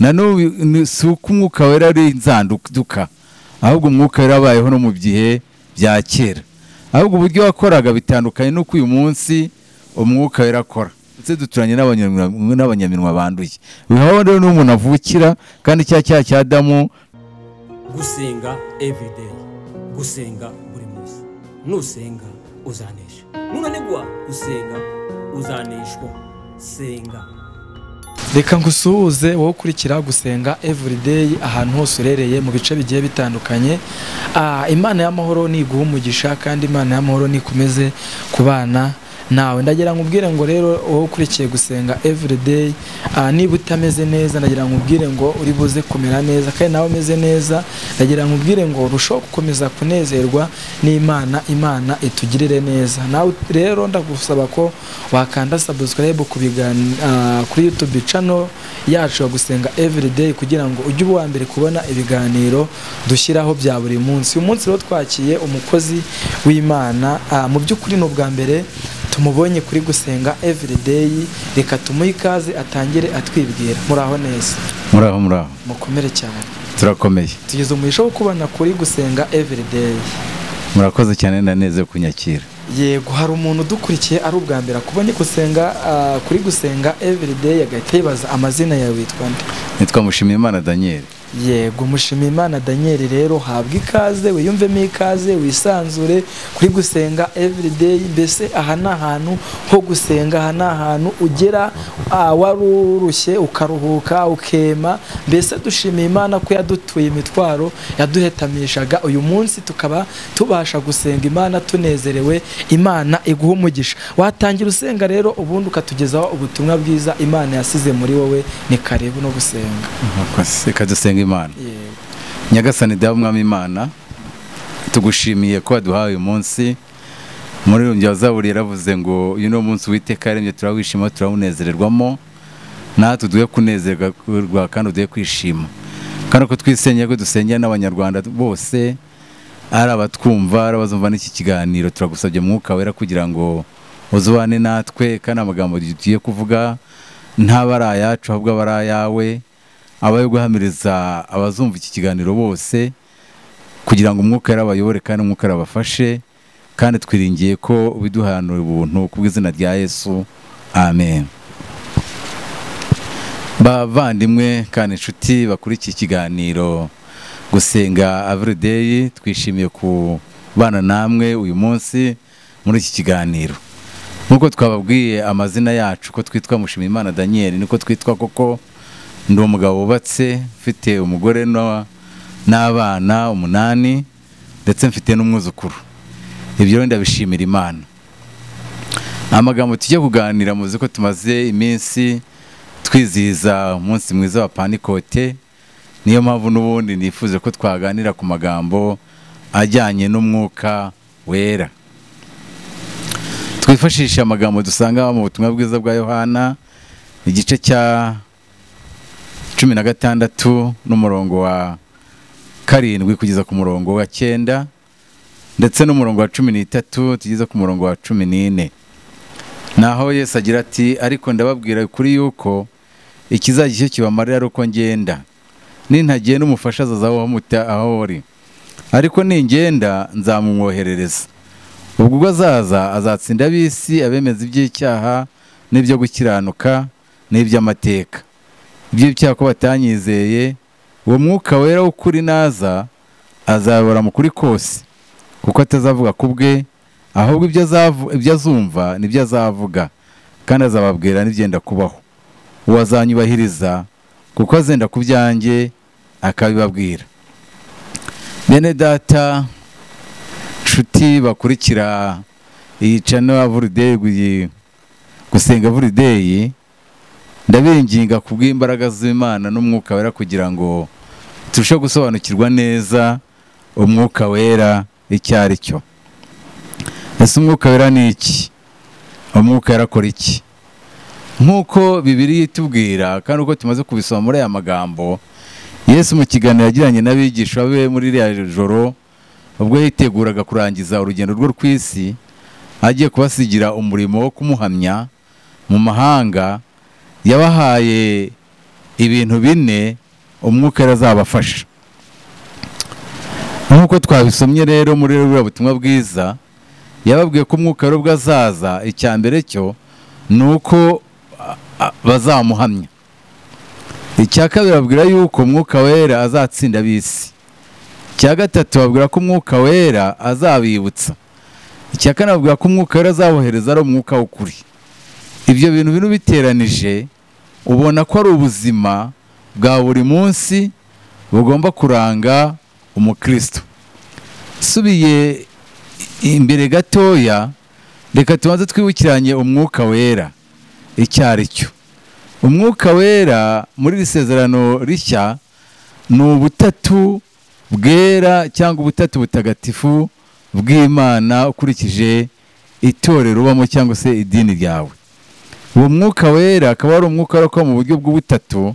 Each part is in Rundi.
Na n'ubu si uko Umwuka Wera ari inzanduka, ahubwo Umwuka Wera abayeho no mu gihe bya kera, ahubwo uburyo wakoraga bitandukanye n'uko uyu munsi Umwuka Wera akora. Ndetse duturanye n'abanyaminwa banduye. Bihaho rero n'umuntu avukira, kandi cya cyaha cya Adamu. Gusenga everyday, gusenga buri munsi. Nusenga uzanesha, nunanigwa gusenga uzaneshwa. Senga. Reka ngusuhuze wowe ukurikira Gusenga Everyday ahantu hose urereye mu bice bigiye bitandukanye. Imana y'amahoro niguha umugisha, kandi Imana y'amahoro nikomeze kubana nawe. Ndagira nkubwire ngo rero wowe ukurikiye Gusenga Everyday, niba utameze neza ndagira nkubwire ngo uri buze kumera neza, kandi nawe umeze neza ndagira nkubwire ngo urusheho gukomeza kunezerwa n'Imana, Imana itugirire neza. Nawe rero ndagusaba ko wakanda subscribe kuri YouTube channel yacu ya Gusenga Everyday, kugira ngo ujye uba uwa mbere kubona ibiganiro dushyiraho bya buri munsi. Uyu munsi rero twakiye umukozi w'Imana, mu by'ukuri ni ubwa mbere tumubonye kuri Gusenga Everyday. Reka tumuhe ikaze atangire atwibwira. Muraho neza? Muraho, muraho. Mukomere cyane. Turakomeye. Tugeze umugisha wo kubana kuri Gusenga Everyday. Murakoze cyane, ndaneze kunyakira. Yego, hari umuntu udukurikiye ari ubwa mbere akubonye gusenga kuri Gusenga Everyday, agahita yibaza amazina yawe witwa nde? Nitwa Mushimiyimana Daniel. Yego, Mushimiyimana Daniel, rero habwa ikaze, wiyumvemo ikaze, wisanzure kuri Gusenga Everyday. Mbese aha ni ahantu ho gusenga, aha ni ahantu ugera warurushye ukaruhuka ukema. Mbese dushimiye Imana ko yadutuye imitwaro yaduhetamishaga, uyu munsi tukaba tubasha gusenga Imana tunezerewe. Imana iguha umugisha. Watangira usenga rero, ubundi ukatugezaho ubutumwa bwiza Imana yasize muri wowe. Ni karibu no gusenga. Reka dusenga Imana. Nyagasani Dawe, Umwami Imana, tugushimiye ko waduhaye uyu munsi. Muri wa Zaburi yaravuze ngo uyu ni umunsi Uwiteka yaremye, turawishima, turawunezererwamo. Natwe duhe kunezerwa kandi uduhe kwishima, kandi uko twisengeye ko dusengera n'Abanyarwanda bose, ari abatwumva, ari abazumva n'iki kiganiro, turagusabye Mwuka Wera kugira ngo uzubane natwe, kandi amagambo tugiye kuvuga ntaba ari ayacu, ahubwo aba ari ayawe, abayo guhamiriza abazumva iki kiganiro bose, kugira ngo Umwuka Wera abayobore kandi Umwuka Wera abafashe. Kandi twiringiye ko ubiduhanura ubuntu kubw'izina rya Yesu, amen. Bavandimwe kandi inshuti bakurikiye ikiganiro Gusenga Everyday, twishimiye kubana namwe uyu munsi muri iki kiganiro. Nkuko twababwiye amazina yacu ko twitwa Mushimiyimana Daniel, niko twitwa koko. Ndi umugabo wubatse, mfite umugore n'abana 8, ndetse mfite n'umwuzukuru. Ibyo ndabishimira Imana. Amagambo tujye kuganira, muzi ko tumaze iminsi twizihiza umunsi mwiza wa Pantekote, niyo mpamvu n'ubundi nifuze ko twaganira ku magambo ajyanye n'Umwuka Wera. Twifashisha amagambo dusanga mu butumwa bwiza bwa Yohana, igice cya 16 n'umurongo wa 7 kugeza ku murongo wa 9, ndetse n'umurongo wa 13 tugeze ku murongo wa 14. Naho Yesu agira ati: ariko ndababwira kuri yuko ikizajya kibamarira ari uko ngenda. Nintagiye n'umufasha azaza aho uri, ariko ningenda nzamumwoherereza. Ubwo azaza azatsinda ab'isi, abemeza iby'icyaha n'ibyo gukiranuka n'iby'amateka. Iby'icyaha ko batanyizeye, uwo Mwuka Wera w'ukuri naza azabora mu kuri kose, kuko atazavuga ku bwe, ahubwo ibyo azumva nibyo azavuga, kandi azababwira n'ibyenda kubaho. Uwo azanyubahiriza, kuko azenda ku byanjye akabibabwira. Bene data, nshuti bakurikira iyi channel Everyday, Gusenga Everyday, ndabinginga kubw'imbaraga z'Imana n'Umwuka Wera kugira ngo turusheho gusobanukirwa neza Umwuka Wera icyo ari cyo. Ese Umwuka Wera ni iki? Umwuka Wera akora iki? Nkuko Bibiliya itubwira, kandi uko tumaze kubisoma muri aya magambo, Yesu mu kiganiro yagiranye n'abigishwa be muri iriya joro, ubwo yiteguraga kurangiza urugendo rwe rw'isi, agiye kubasigira umurimo wo kumuhamya mu mahanga, yabahaye ibintu bine umwuka wera azabafasha. Nk'uko twabisomye rero muri buriya butumwa bwiza, yababwiye ko umwuka wera ubwo azaza, icya mbere cyo ni uko bazamuhamya. Icya kabiri babwira yuko umwuka wera azatsinda ab'isi. Icya gatatu babwira ko umwuka wera azabibutsa. Icya kane babwira ko umwuka wera azabohereza ari umwuka w'ukuri. Ibyo bintu bino biteranije ubona ko ari ubuzima bwa buri munsi bugomba kuranga umukristo. Subiye imbere gatoya, reka tubanze twibukiranye umwuka wera icyo ari cyo. Umwuka wera muri iri sezerano rishya ni ubutatu bwera cyangwa ubutatu butagatifu bw'Imana ukurikije itorero ubamo cyangwa se idini ryawe. Uwo mwuka wera akaba ari umwuka wera mu buryo bw'ubutatu,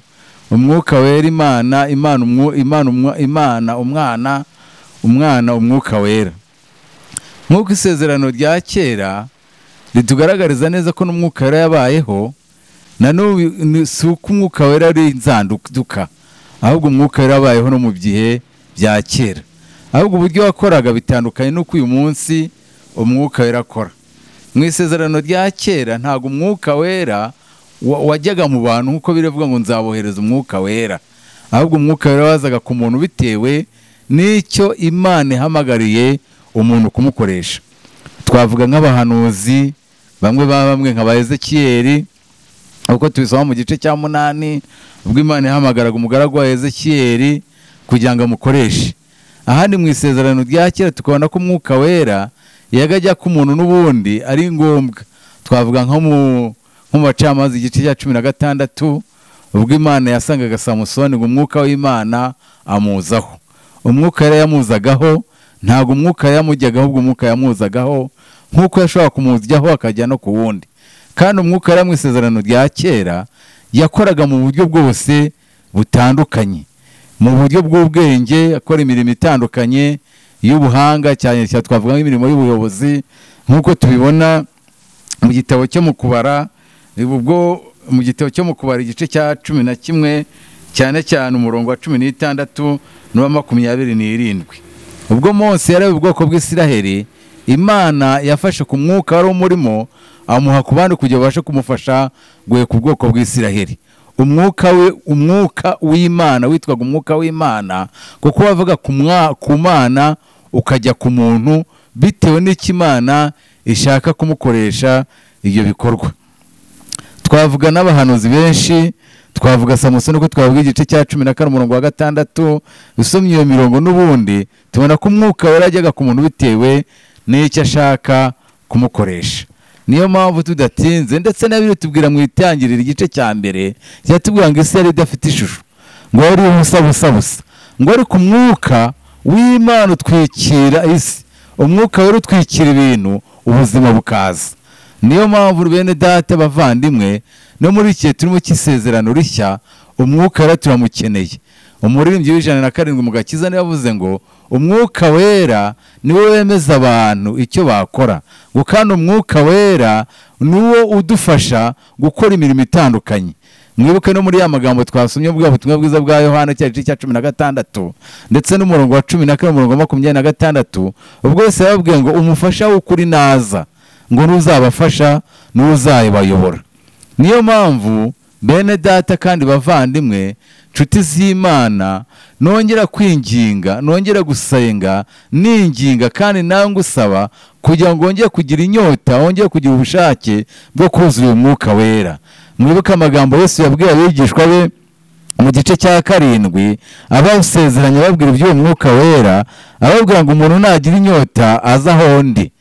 umwuka wera Imana, Imana umwana, umwana umwuka wera. Nk'uko isezerano rya kera ritugaragariza neza ko n'umwuka wera yabayeho, na n'ubu si uko umwuka wera ari inzanduka, ahubwo umwuka wera yabayeho no mu gihe bya kera. Ahubwo uburyo wakoraga bitandukanye n'uko uyu munsi umwuka wera akora. Mu isezerano rya kera ntabwo umwuka wera wajyaga mu bantu nk'uko biravuga ngo nzabohereza umwuka wera, ahubwo umwuka wera wazaga ku muntu bitewe n'icyo Imana ihamagariye umuntu kumukoresha. Twavuga nk'abahanuzi bamwe bamwe nka ba Ezekiyeli, uko tubisoma mu gice cya 8, ubwo Imana ihamagaraga umugaragu wa Ezekiyeli kugira ngo amukoreshe. Ahandi mu isezerano rya kera tukabona ko umwuka wera yagajya ku muntu n'ubundi ari ngombwa. Twavuga nko mu bacamanza igice cya 16, ubwo Imana yasangaga Samusoni ngo umwuka w'Imana amuzaho. Umwuka yari yamuzagaho, ntabwo umwuka yamujyagaho, ahubwo umwuka yamuzagaho nk'uko yashobora kumujyaho akajya no ku wundi. Kandi umwuka yari mu isezerano rya kera yakoraga mu buryo bwose butandukanye, mu buryo bw'ubwenge, akora imirimo itandukanye y'ubuhanga, cyane cyane twavuga nk'imirimo y'ubuyobozi nk'uko tubibona mu gitabo cyo mu kubara, ubwo mu gitabo cyo mu kubara igice cya 11, cyane cyane umurongo wa 16 n'uwa 27. Ubwo Mose yari ubwoko bw'Isiraheli, Imana yafashe ku mwuka wari umurimo amuha ku bandi kugira babashe kumufasha guheka ubwoko bw'Isiraheli. Umwuka w'Imana witwaga umwuka w'Imana kuko wavuga ku Mana ukajya ku muntu bitewe n'icyo Imana ishaka kumukoresha ibyo bikorwa. Twavuga n'abahanuzi benshi, twavuga Samusoni uko twavuga igice cya 14 umurongo wa 6, usomye iyo mirongo n'ubundi tubona ko umwuka warajyaga ku muntu bitewe n'icyo ashaka kumukoresha. Niyo mpamvu tudatinze, ndetse n'abiri tubwira mu itangiriro igice cya mbere cyatubwira ngo isi yari idafite ishusho, ngo yari ubusa busa busa, ngo ariko umwuka w'Imana utwikira isi, umwuka wera utwikira ibintu, ubuzima bukaza. Niyo mpamvu bene data bavandimwe, no muri iki turimo cy'isezerano rishya umwuka wera turamukeneye. Umuririmbyi w'107 mu gakiza niwe yavuze ngo umwuka wera niwe wemeza abantu icyo bakora, ngo kandi umwuka wera niwo udufasha gukora imirimo itandukanye. Mwibuke no muri ya magambo twasomye bwa butumwa bwiza bwa Yohana cya gice cya 16 ndetse n'umurongo wa 14 umurongo wa 26, ubwo Yesu yababwiye ngo umufasha w'ukuri naza, ngo n'uzabafasha n'uzayibayobora. Niyo mpamvu bene data kandi bavandimwe, nshuti z'Imana, nongera kwinginga, nongera gusenga, ninginga kandi nawe ngusaba kugira ngo wongere kugira inyota, wongere kugira ubushake bwo kuzura umwuka wera. Mwibuke amagambo Yesu yabwiye abigishwa be mu gice cya 7, abasezeranya babwira iby'uwo mwuka wera, ababwira ngo umuntu nagira inyota aza aho ndi,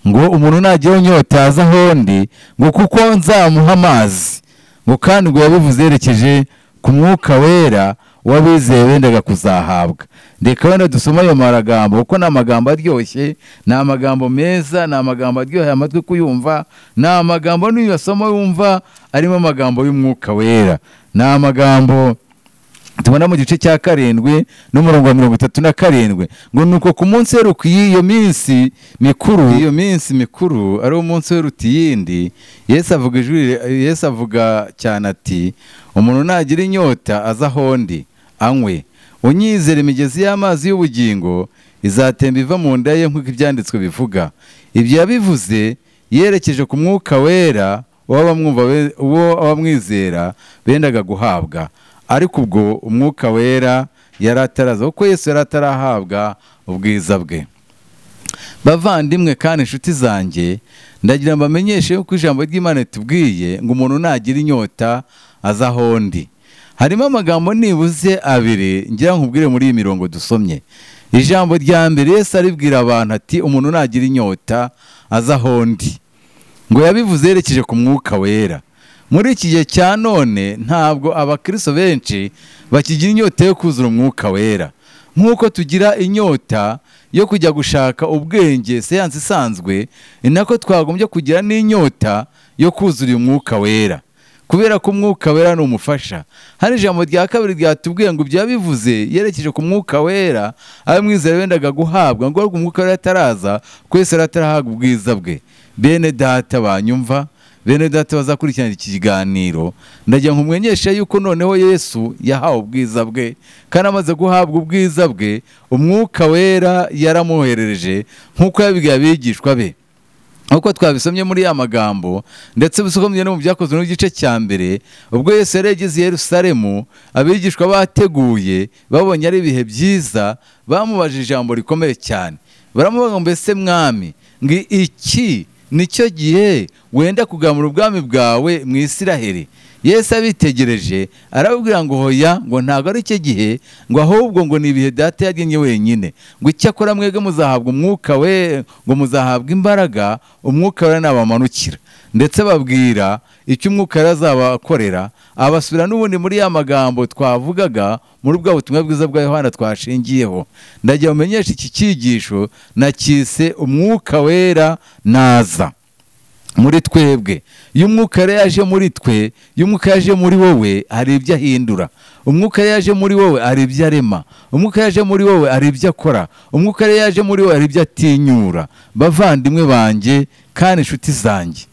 ngo umuntu nagira inyota aza aho ndi, ngo kuko nzamuha amazi, ngo kandi ngo yabivuze yerekeje ku mwuka wera wabizeye bendaga kuzahabwa. Reka wenda dusome ayo magambo kuko ni amagambo aryoshye, ni amagambo meza, ni amagambo aryoheye amatwi kuyumva, ni amagambo n'uyasoma yumva arimo amagambo y'umwuka wera. Ni amagambo tubona mu gice cya 7 n'umurongo wa 37, ngo nuko ku munsi w'eruka iyo minsi mikuru, iyo minsi mikuru ari umunsi w'eruta iyindi, Yesu avuga ijwi, Yesu avuga cyane ati Umuntu nagira inyota aza aho ndi anywe, unyizera imigezi y'amazi y'ubugingo izatemba iva mu nda ye nk'uko ibyanditswe bivuga. Ibyo yabivuze yerekeje ku mwuka wera uwo abamwizera bendaga guhabwa, ariko ubwo umwuka wera yari ataraza, kuko Yesu yari atarahabwa ubwiza bwe. Bavandimwe kandi inshuti zanjye, ndagira mbamenyeshe yuko ijambo ry'Imana ritubwiye ngo umuntu nagira inyota aza aho ndi. Harimo amagambo nibuze abiri ngira nkubwire muri iyi mirongo dusomye. Ijambo rya mbere Yesu aribwira abantu ati umuntu nagira inyota aza aho ndi, ngo yabivuze yerekeje ku mwuka wera. Muri iki gihe cya none ntabwo abakristo benshi bakigira inyota yo kuzura umwuka wera, nk'uko tugira inyota yo kujya gushaka ubwenge seansi isanzwe, ni nako twagombye kugira n'inyota yo kuzura umwuka wera, kubera ko umwuka wera ni umufasha. Hari ijambo rya kabiri ryatubwiye ngo ibyo yabivuze yerekeje ku mwuka wera abamwizera bendaga guhabwa, ngo umwuka wera ataraza, ko Yesu yari atarahabwa ubwiza bwe. Bene data banyumva, bene data bazakurikirana iki kiganiro, ndagira nkumwenyeshe yuko noneho Yesu yahawe ubwiza bwe, kandi amaze guhabwa ubwiza bwe umwuka wera yaramuherereje nk'uko yabibwiye abigishwa be. Nk'uko twabisomye muri ya magambo, ndetse bisomye no mu byakozwe n'igice cya mbere, ubwo Yesu yari yageze i Yerusalemu, abigishwa bateguye babonye ari ibihe byiza, bamubajije ijambo rikomeye cyane, baramubaza ngo mbese mwami, ngo iki nicyo gihe wenda kugamura ubwami bwawe mu Isiraheli? Yesu abitegereje arababwira ngo hoya, ngo ntabwo ari cyo gihe, ngo ahubwo ngo ni ibihe data yagennye wenyine, ngo icyakora mwebwe muzahabwa umwuka we, ngo muzahabwa imbaraga umwuka wera nabamanukira. Ndetse babwira icyo umwuka wera azabakorera, abasubira n'ubundi muri ya magambo twavugaga muri bwa butumwa bwiza bwa Yohana twashingiyeho. Ndagira umenyeshe iki cyigisho nakise umwuka wera naza muri twebwe. Iyo umwuka wera yaje muri twe, iyo umwuka yaje muri wowe, hari ibyo ahindura. Umwuka yaje muri wowe hari ibyo arema. Umwuka yaje muri wowe hari ibyo akora. Umwuka yaje muri wowe hari ibyo atinyura. Bavandimwe banjye kandi inshuti zanjye,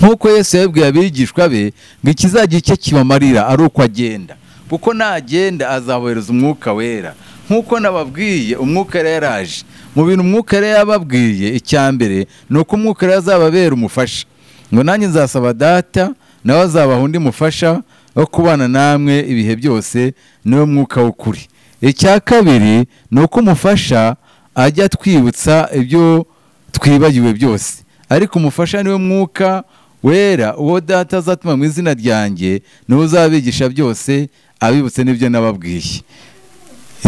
nk'uko Yesu yabibwiye abigishwa be ngo ikizajya icyo kibamarira ari uko agenda, kuko nagenda azabohereza umwuka wera. Nk'uko nababwiye umwuka wera yaraje. Mu bintu umwuka wera yababwiye, icya mbere ni uko umwuka wera azababera umufasha, ngo nanjye nzasaba data nawe azabaha undi mufasha wo kubana namwe ibihe byose, niwe mwuka w'ukuri. Icya kabiri ni uko umufasha ajya twibutsa ibyo twibagiwe byose, ariko umufasha niwe mwuka wera, uwo data azatuma mu izina ryanjye, niwe uzabigisha byose abibutse n'ibyo nababwiye.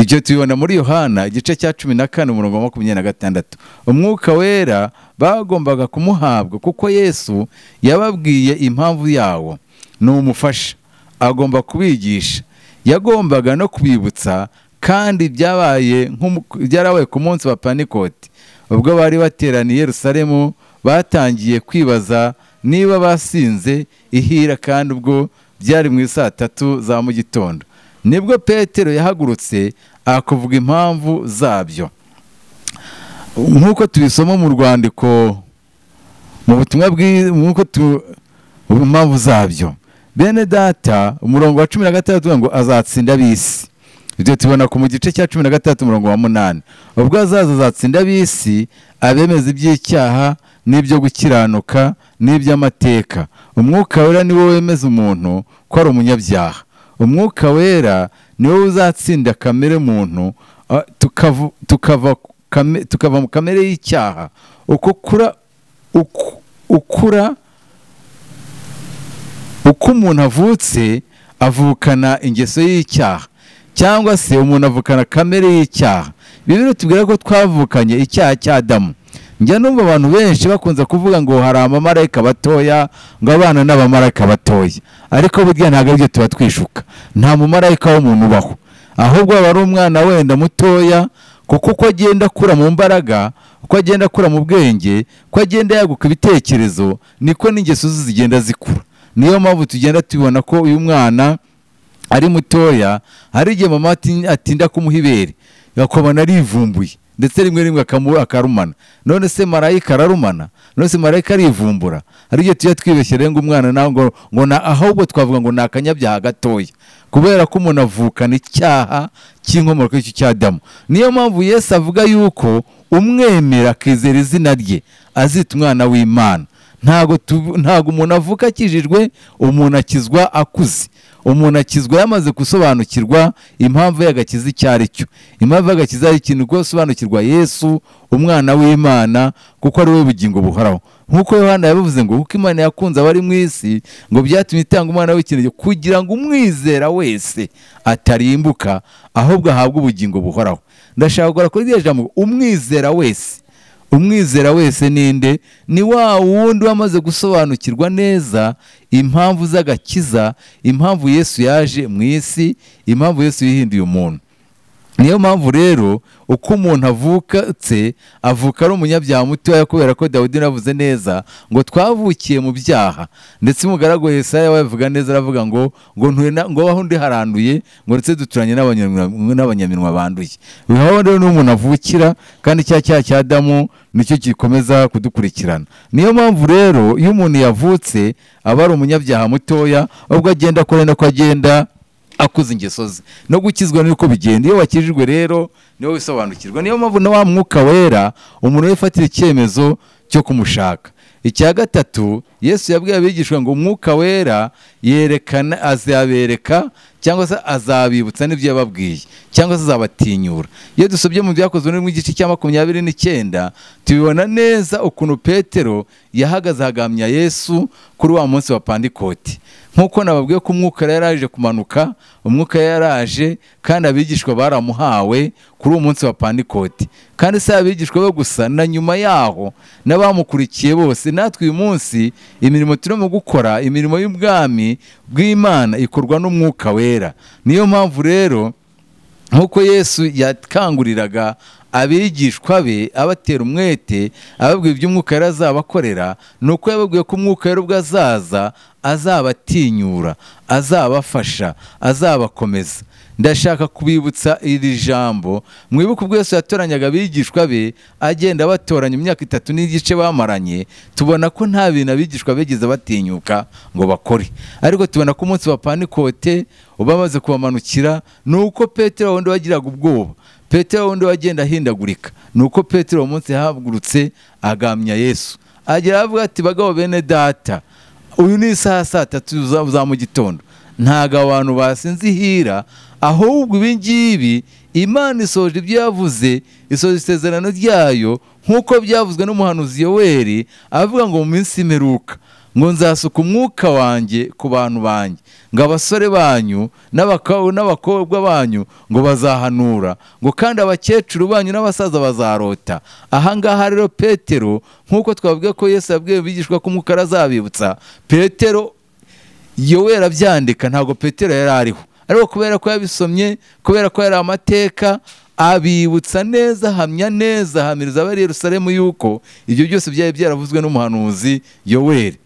Ibyo tubibona muri Yohana igice cya 14 umurongo wa 26. Umwuka wera bagombaga kumuhabwa kuko Yesu yababwiye impamvu yawo, ni umufasha, agomba kubigisha, yagombaga no kubibutsa. Kandi byarabaye ku munsi wa Pentekote, ubwo bari bateraniye Yerusalemu, batangiye kwibaza niba basinze ihira, kandi ubwo byari mu saa 3 za mu gitondo. Nibwo Petero yahagurutse akavuga impamvu zabyo. Nk'uko tubisoma mu rwandiko mu butumwa nk'uko impamvu zabyo. Bene data, umurongo wa 16 ngo azatsinda ab'isi. Ibyo tubona ku mu gice cya 13 umurongo wa 8. Ubwo azaza azatsinda ab'isi, abemeza iby'icyaha n'ibyo gukiranuka n'iby'amateka. Umwuka wera niwo wemeza umuntu ko ari umunyabyaha. Umwuka wera niwo uzatsinda kamere muntu, tukava mu kamere y'icyaha. Uko umuntu avutse avukana ingeso y'icyaha, cyangwa se umuntu avukana kamere y'icyaha. Bibiliya itubwira ko twavukanye icyaha cya Adamu. Njya numva abantu benshi bakunze kuvuga ngo hari abamarayika batoya, ngo abana n'abamarayika batoya, ariko burya ntabwo aribyo tuba twishuka. Nta mumarayika w'umuntu ubaho, ahubwo aba ari umwana wenda mutoya, kuko uko agenda akura mu mbaraga, uko agenda akura mu bwenge, uko agenda yaguka ibitekerezo, niko n'ingeso ze zigenda zikura. Niyo mpamvu tugenda tubona ko uyu mwana ari mutoya, hari igihe mama atinda kumuha ibere, akabona arivumbuye. ndetse rimwe rimwe akarumana. None se marayika ararumana? None se marayika arivumbura? Hari igihe tujya twibeshya ngo umwana nawe ngo na, ahubwo twavuga ngo ni akanyabyaha gatoya, kubera ko umuntu avukana icyaha cy'inkomoko y'icyo cya Adamu. Niyo mpamvu Yesu avuga yuko umwemera akizera izina rye azita umwana w'Imana. Ntago umuntu avuka akijijwe, umuntu akizwa akuze. Umuntu akizwa yamaze gusobanukirwa impamvu y'agakiza icyo ari cyo. Impamvu y'agakiza ari ikintu gusobanukirwa Yesu umwana w'Imana, kuko ari we bugingo buhoraho. Nkuko Yohana yabivuze ngo kuko Imana yakunze abari mu isi ngo byatumye itanga umwana w'ikinege kugira ngo umwizera wese atarimbuka ahubwo ahabwe ubugingo buhoraho. Ndashaka gukora kuri iryo jambo umwizera wese. Umwizera wese ninde? Ni wa wundi wamaze gusobanukirwa neza impamvu z'agakiza, impamvu Yesu yaje mu isi, impamvu Yesu yihinduye umuntu. Niyo mpamvu rero uko umuntu avukatse avuka ari umunyabyaha mutoya, kubera ko Dawidi navuze neza ngo twavukiye mu byaha. Ndetse umugaragu Yesaya yavuga neza aravuga ngo ngo aho ndi haranduye, ngo ndetse duturanye n'abanyaminwa banduye. Aho rero n'umuntu avukira, kandi cya cyaha cya Adamu nicyo gikomeza kudukurikirana. Niyo mpamvu rero iyo umuntu yavutse aba ari umunyabyaha mutoya, ubwo agenda akora no agenda akuze ingeso ze. No gukizwa niko bigenda. Iyo wakijijwe rero niwe wisobanukirwa. Niyo mpamvu na wa mwuka wera umuntu yifatira icyemezo cyo kumushaka. Icya gatatu, Yesu yabwiye abigishwa ngo umwuka wera yerekana, azabereka cyangwa se azabibutsa n'ibyo yababwiye, cyangwa se azabatinyura. Iyo dusobye mu byakozwe mu gice cya 29 tubibona neza ukuntu Petero yahagaze ahagamya Yesu kuri wa munsi wa Pantekote. Nkuko nababwiye ko umwuka yaraje kumanuka, umwuka yaraje kandi abigishwa baramuhawe kuri uwo munsi wa Pantekote. Kandi si abigishwa bo gusa, na nyuma yaho n'abamukurikiye bose. Natwe uyu munsi imirimo turimo gukora, imirimo y'ubwami bw'Imana ikorwa n'umwuka wera. Niyo mpamvu rero nkuko Yesu yakanguriraga abigishwa be abatera umwete ababwiye iby'umwuka yari azabakorera, nuko yababwiye ko umwuka yari ubwo azaza azabatinyura, azabafasha, azabakomeza. Ndashaka kubibutsa iri jambo. Mwibuke ubwo Yesu yatoranyaga abigishwa be agenda abatoranya imyaka 3 n'igice bamaranye, tubona ko nta bintu abigishwa bigeze batinyuka ngo bakore. Ariko tubona ko umunsi wa Pantekote ubamaze kubamanukira, nuko Petero wundi wagiraga ubwoba, Petero wundi wagenda ahindagurika, nuko Petero umunsi yahagurutse agamya Yesu agira avuga ati bagabo bene data, uyu ni isaha saa 3 za mu gitondo, ntago abantu basinzihira, ahubwo ibi ngibi Imana isoje ibyo yavuze, isoje isezerano ryayo nkuko byavuzwe n'umuhanuzi Yoweri avuga ngo mu minsi imperuka ngo nzasuka umwuka wanjye ku bantu banjye, ngo abasore banyu n'abakobwa banyu ngo bazahanura, ngo kandi abakecuru banyu n'abasaza bazarota. Aha ngaha rero Petero, nkuko twabwiye ko Yesu yabwiye abigishwa ko umwuka azabibutsa, Petero Yoweri abyandika ntabwo Petero yari ariho, ariko kubera ko yabisomye, kubera ko yari amateka, abibutsa neza, ahamya neza, ahamiriza abari Yerusalemu yuko ibyo byose byari byaravuzwe n'umuhanuzi Yoweri.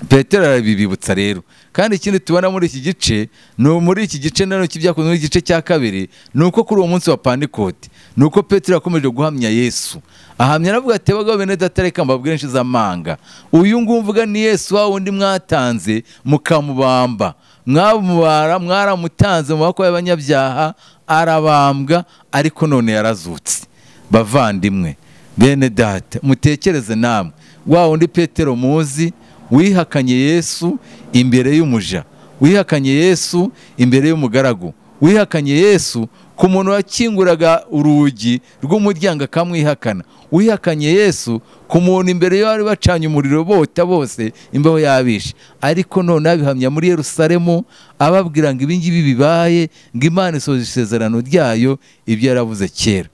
Petero arabibibutsa rero. Kandi ikindi tubona muri iki gice, no muri iki gice nano kibyakozwe muri igice cya 2, nuko kuri uwo munsi wa Pantekote, nuko Petero yakomeje guhamya Yesu. Ahamya aravuga ati bagabo bene data, reka mbabwire inshiza amanga, uyu ngumvuga ni Yesu wa wundi mwatanze mukamubamba, mwamubara mwaramutanze mu maboko y'abanyabyaha, arabambwa, ariko none yarazutse. Bavandimwe bene data, mutekereze namwe, wa wundi Petero muzi wihakanye Yesu imbere y'umuja, wihakanye Yesu imbere y'umugaragu, wihakanye Yesu ku muntu wakinguraga urugi rw'umuryango akamwihakana, wihakanye Yesu ku muntu imbere y'abari bacanye umuriro bota bose imbeho yabishe, ariko none abihamya muri Yerusalemu ababwira ngo ibi ngibi bibaye, ngo Imana isohoje isezerano ryayo ibyo yaravuze kera.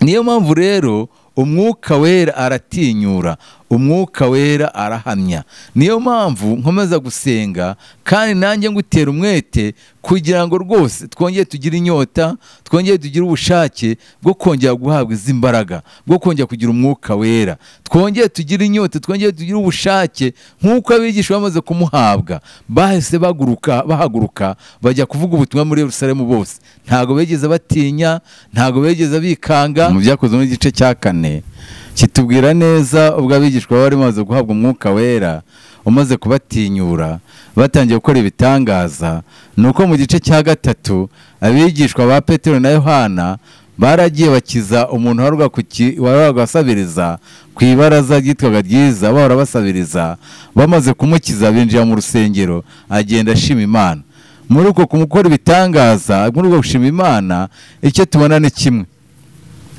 Niyo mpamvu rero umwuka wera aratinyura, Umwuka Wera arahamya. Niyo mpamvu nkomeza gusenga kandi nanjye ngutera umwete kugira ngo rwose twongere tugire inyota, twongere tugire ubushake bwo kongera guhabwa izi mbaraga, bwo kongera kugira Umwuka Wera, twongere tugire inyota, twongere tugire ubushake nk'uko abigishwa bamaze kumuhabwa bahise bahaguruka bajya kuvuga ubutumwa muri Yerusalemu bose. Ntago begeze batinya, ntago begeze bikanga. Mu Byakozwe mu gice cya 4 kitubwira neza ubwo abigishwa bari bamaze guhabwa Umwuka Wera umaze kubatinyura batangiye gukora ibitangaza. Nuko mu gice cya 3 abigishwa ba Petero na Yohana baragiye bakiza umuntu waruga asabiriza ku ibaraza ryitwaga Ryiza, bahora basabiriza. Bamaze kumukiza binjira mu rusengero agenda ashima Imana. Muri uko kumukora ibitangaza, muri uko gushima Imana, icyo tubona ni kimwe,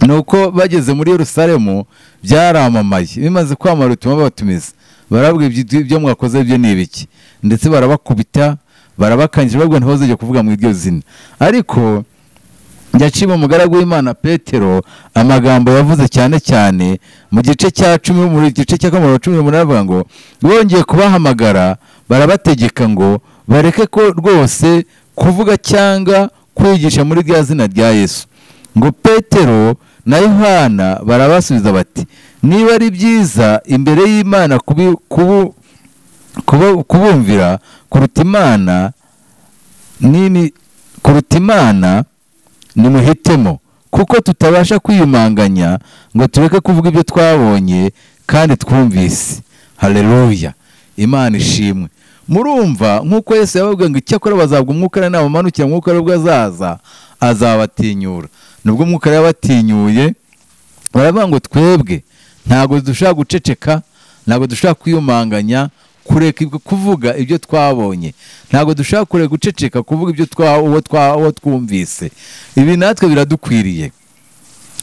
nuko bageze muri Yerusalemu byaramamaye. Bimaze kwamara ubutumwa babatumiza, barabwira ibyo mwakoze byo ni ibiki, ndetse barabakubita, barabakangira, babwo ntibazajya kuvuga mu iryo zina. Ariko yaciye umugaragu w'Imana Petero amagambo yavuze cyane cyane mu gice cya 10, mu gice cya 18 avuga ngo bongeye kubahamagara barabategeka ngo bareke ko rwose kuvuga cyangwa kwigisha muri rya zina rya Yesu. Ngo Petero na Yohana barabasubiza bati niba ari byiza imbere y'Imana kubumvira kuruta Imana nini, kuruta Imana nimuhitemo, kuko tutabasha kwiyumanganya ngo tureke kuvuga ibyo twabonye kandi twumvise. Haleluya, Imana ishimwe. Murumva nkuko Yesu yababwiye ngo icyakora bazabwa Umwuka Wera nabamanukira, Umwuka Wera ubwo azaza azabatinyura. Nubwo Umwuka Wera yabatinyuye baravuga ngo twebwe ntago dushaka guceceka, ntago dushaka kwiyumanganya kureka kuvuga ibyo twabonye, ntago dushaka kureka guceceka kuvuga ibyo twumvise. Ibi natwe biradukwiriye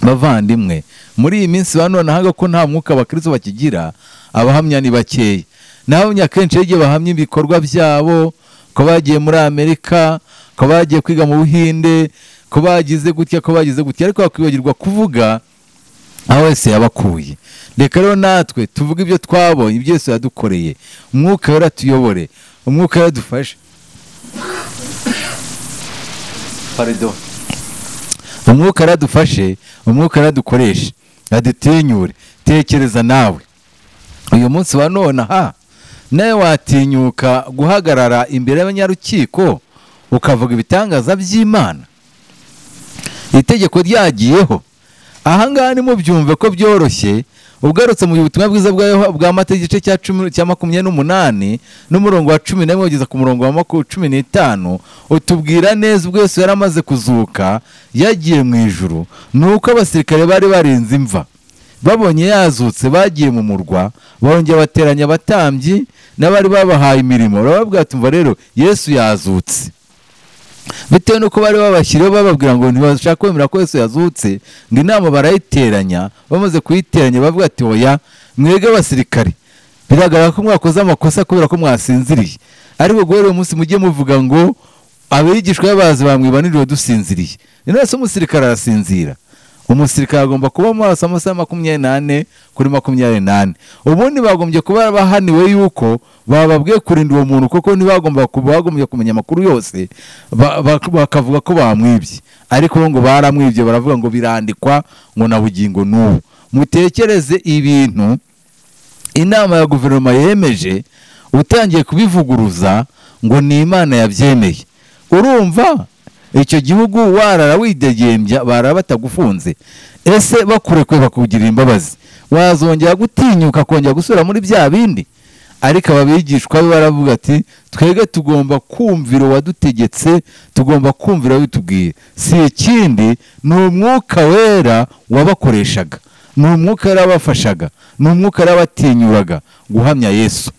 bavandimwe. Muri iyi minsi ba none hanga ko nta mwuka abakristo bakigira, abahamya ni bakeya. Naho akenshi igihe bahamya ibikorwa byabo, ko bagiye muri Amerika, ko bagiye kwiga mu Buhinde, ko bagize gutya, ko bagize gutya, ariko bakwibagirwa kuvuga aho wese yabakuye. Reka rero natwe tuvuge ibyo twabonye, ibyo Yesu yadukoreye. Umwuka Wera atuyobore, Umwuka Wera adufashe. Pardon. Umwuka Wera adufashe, Umwuka Wera adukoreshe, adutinyure. Tekereza nawe uyu munsi wa none aha, nawe watinyuka guhagarara imbere y'abanyarukiko ukavuga ibitangaza by'Imana? Itegeko ryagiyeho. Ahangaha ni mubyumve ko byoroshye. Ugarutse mu butumwa bwiza bwa Matayo igice cya 10 cya 28 n'umurongo wa 11 kugeza ku murongo wa 15 utubwira neza ubwo Yesu yaramaze kuzuka yagiye mu ijuru. Nuko abasirikare bari barinze imva babonye yazutse bagiye mu murwa, barongera bateranya abatambyi n'abari babahaye imirimo, barababwira ati umva rero Yesu yazutse. Bitewe nuko bari babashyiriyeho bababwira ngo ntibashaka kwemera ko Yesu yazutse, ngo inama barayiteranya. Bamaze kuyiteranya bavuga ati oya mwege abasirikare, biragaragara ko mwakoze amakosa kubera ko mwasinziriye, ariko guhera uyu munsi mujye muvuga ngo abigishwa babazi bamwiba nijoro dusinziriye. None se umusirikare arasinzira? Umusirikare agomba kuba maso amasaha 24 kuri 24. Ubundi bagombye kuba bahaniwe yuko bababwiye kurinda uwo muntu, kuko ntibagomba kubagombye kumenya amakuru yose, bakavuga ko bamwibye. Ariko ngo baramwibye, baravuga ngo birandikwa ngo na bugingo n'ubu. Mutekereze ibintu inama ya guverinoma yemeje, utangiye kubivuguruza ngo ni Imana yabyemeye. Urumva icyo gihugu warara widegembya, barara batagufunze, ese bakurekwe bakugirira imbabazi, wazongera gutinyuka kongera gusubira muri bya bindi? Ariko ababigishwa be baravuga ati twebwe tugomba kumvira uwadutegetse, tugomba kumvira bitubwiye. Si ikindi, ni Umwuka Wera wabakoreshaga, ni Umwuka Wera wabafashaga, ni Umwuka Wera wabatinyuraga guhamya Yesu.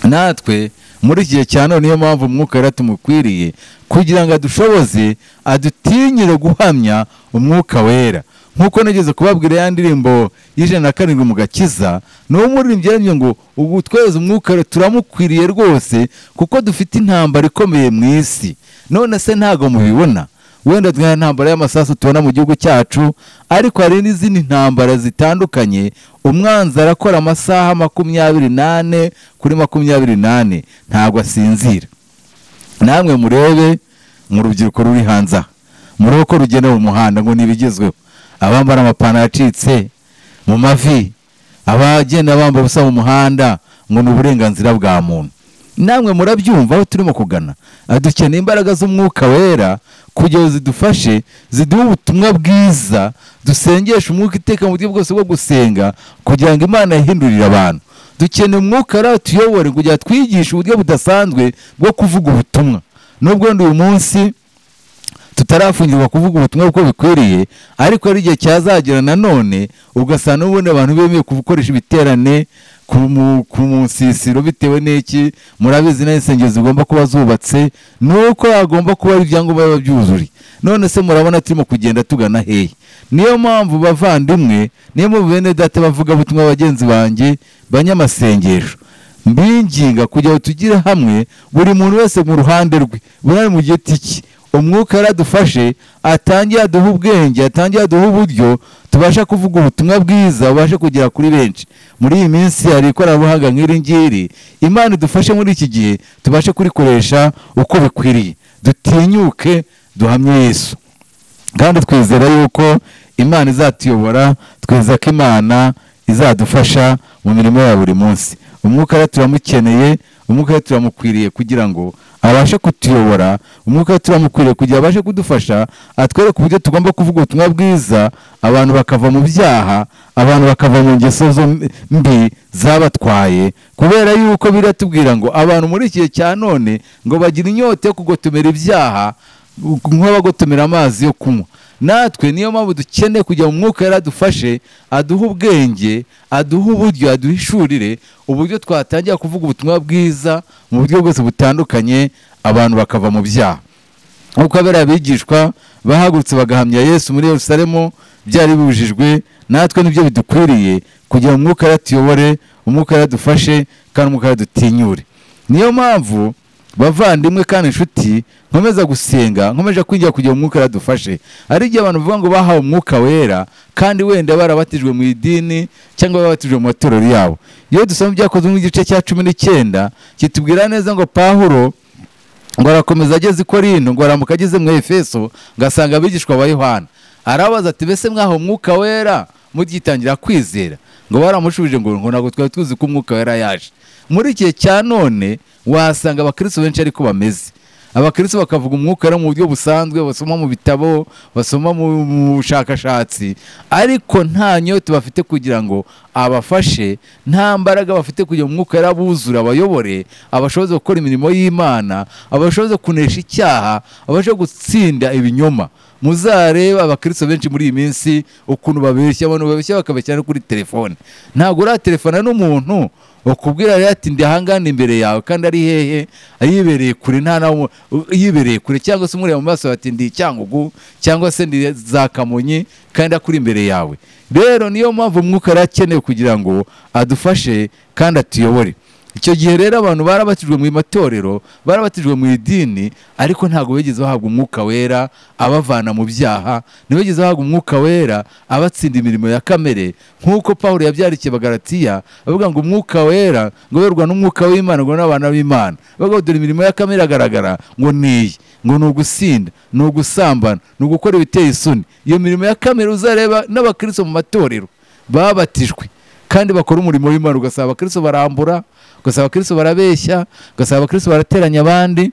Natwe muri iki gihe cya none niyo mpamvu Umwuka Wera tumukwiriye, kugira ngo adushoboze, adutinyire guhamya Umwuka Wera. Nkuko nageze kubabwira ya ndirimbo y'107 mu gakiza, n'uwo muririmbyi yaramye ngo ubu tweze Umwuka Wera turamukwiriye rwose, kuko dufite intambara ikomeye mu isi. None se ntago mubibona? Wenda nta ntambara y'amasasu tubona mu gihugu cyacu, ariko hari n'izindi ntambara zitandukanye. Umwanzi arakora amasaha 24 kuri 24, ntabwo asinzira. Namwe murebe mu rubyiruko ruri hanze aha, murebe ko rugenda mu muhanda ngo nibigezweho, abambara amapantaro acitse mu mavi, abagenda bamba ubusa mu muhanda ngo ni uburenganzira bwa muntu. Namwe murabyumva aho turimo kugana. Dukeneye imbaraga z'umwuka wera kugira ngo zidufashe, ziduhe ubutumwa bwiza, dusengeshe umwuka iteka mu buryo bwose bwo gusenga kugira ngo Imana ihindurire abantu. Dukeneye umwuka wera tuyobore kugira twigishe uburyo budasanzwe bwo kuvuga ubutumwa. Nubwo uyu munsi tutarafungirwa kuvuga ubutumwa uko bikwiriye, ariko ari igihe cyazagera nanone ugasanga n'ubundi abantu bemeye gukoresha ibiterane ku musisiro bitewe n'iki. Murabizi n'insengero zigomba kuba zubatse, nuko hagomba kuba ibyangombwa biba byuzuye. None se murabona turimo kugenda tugana hehe? Niyo mpamvu bavandimwe, niyo mpamvu bene data bavuga ubutumwa bagenzi banjye banyamasengesho, mbinginga kugira ngo tugire hamwe, buri muntu wese mu ruhande rwe, buri mu giti cye, umwuka yaradufashe, atangiye aduha ubwenge, atangiye aduha uburyo tubasha kuvuga ubutumwa bwiza bubashe kugera kuri benshi. Muri iyi minsi hari ikoranabuhanga nk'iri ngiri, Imana idufashe muri iki gihe tubashe kurikoresha uko bikwiriye, dutinyuke duhamye Yesu. Kandi twizera yuko Imana izatuyobora, twizera ko Imana izadufasha mu mirimo ya buri munsi. Umwuka rero turamukeneye, umwuka rero turamukwiriye kugira ngo abashe kutuyobora, umwuka turamukwiriye kugira abashe kudufasha, atwereke uburyo tugomba kuvuga ubutumwa bwiza, abantu bakava mu byaha, abantu bakava mu ngeso mbi zabatwaye. Kubera yuko biratubwira ngo abantu muri iki gihe cya none ngo bagira inyota yo kugotomera ibyaha nk'abagotomera amazi yo kunywa. Natwe niyo mpamvu dukeneye kujya mu mwuka yaradufashe, aduha ubwenge, aduha uburyo, aduhishurire uburyo twatangira kuvuga ubutumwa bwiza mu buryo bwose butandukanye, abantu bakava mu byaha. Nk'uko abera abigishwa bahagurutse bagahamya Yesu muri Yerusalemu byari bibujijwe, natwe nibyo bidukwiriye kugira umwuka yaratuyobore, umwuka yaradufashe, kandi umwuka yaradutinyure. Niyo mpamvu bavandimwe kandi inshuti, nkomeza gusenga, nkomeje kwinjira kugira umwuka yaradufashe. Ari igihe abantu bavuga ngo bahawe umwuka wera kandi wenda barabatijwe mu idini cyangwa babatijwe mu matorero yabo. Iyo dusoma ibyakozwe mu gice cya 19 kitubwira neza ngo Pawulo ngo arakomeza ageze i Korinto, ngo aramuka ageze mu Efeso, ngasanga abigishwa ba Yohana. Arabaza ati bese mwahawe umwuka wera mugitangira kwizera? Ngo baramushubije ngo ntabwo twari tuzi ko umwuka wera yaje. Muri iki cya none wasanga abakristo benshi ariko bameze. Abakristo bakavuga umwuka wera mu buryo busanzwe, basoma mu bitabo, basoma mu bushakashatsi, ariko nta nyota bafite kugira ngo abafashe, nta mbaraga bafite kugira umwuka wera abuzure, abayobore, abashoboze gukora imirimo y'Imana, abashoboze kunesha icyaha, abashoboze gutsinda ibinyoma. Muzareba abakristo benshi muri iyi minsi ukuntu babeshya, abantu babeshya bakabeshya no kuri telefone. Ntabwo uratelefona n'umuntu ukubwira rero ati ndi ahangana imbere yawe kandi ari hehe, ayibereye kure, nta nawe yibereye kure, cyangwa se umureba mu maso ati ndi Cyangugu cyangwa se ndi za Kamonyi kandi akuri imbere yawe. Rero niyo mpamvu umwuka arakenewe kugira ngo adufashe kandi atuyobore. Icyo gihe rero abantu barabatijwe mu matorero, barabatijwe mu idini, ariko ntabwo bigeze bahabwa umwuka wera abavana mu byaha, ntibigeze bahabwa umwuka wera abatsinda imirimo ya kamere, nk'uko Pawulo yabyarikiye Abagalatiya avuga ngo umwuka wera ngo berwa n'umwuka w'Imana ngo n'abana b'Imana. Bavuga dore imirimo ya kamere agaragara ngo niyi, ngo ni ugusinda, ni ugusambana, ni ugukora ibiteye isoni. Iyo mirimo ya kamere uzareba n'abakristo mu matorero babatijwe kandi bakora umurimo w'Imana, ugasaba abakristo barambura, ugasaba abakristo barabeshya, ugasaba abakristo barateranya abandi,